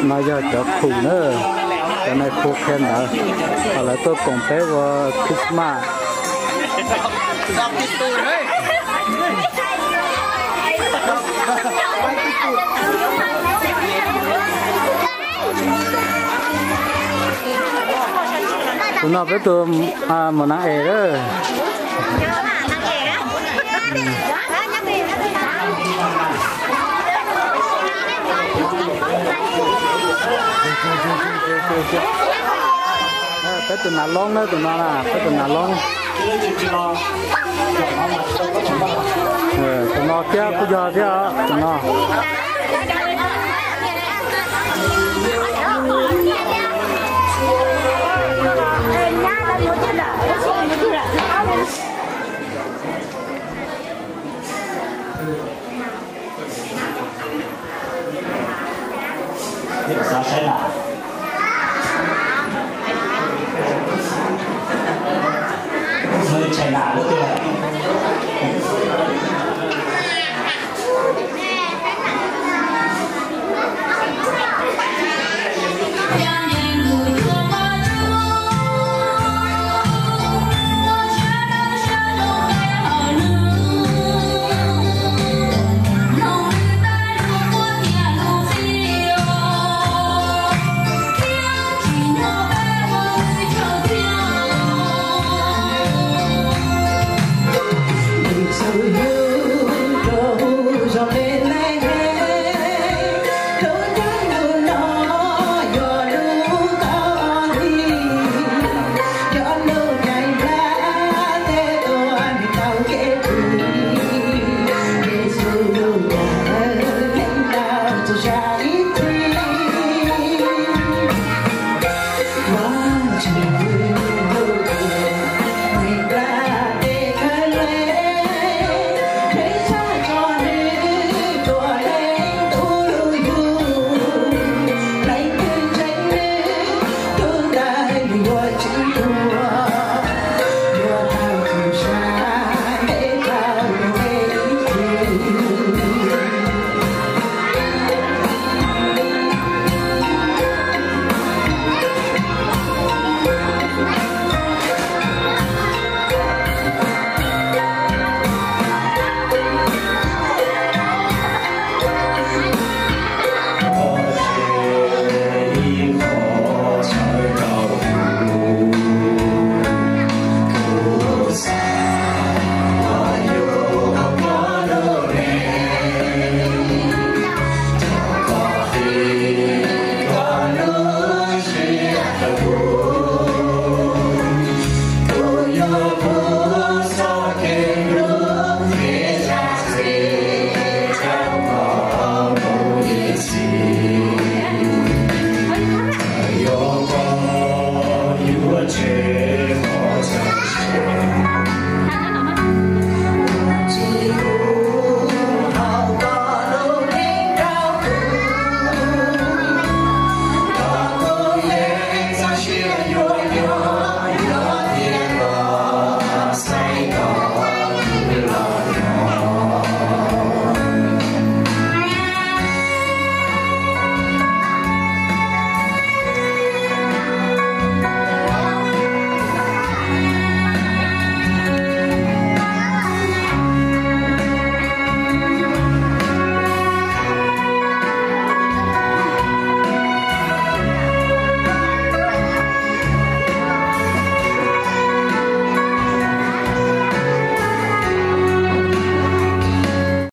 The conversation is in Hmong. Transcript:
No yog cov khum na, cov nais khu qhia ntawv, lawv tuaj koom peb ua Christmas. Tus no peb tus maum nas es lawm. Peb tus nas loob na, tus no na, peb tus nas loob. Tus no thiab kuj yog thiab tus no. Xav saib na.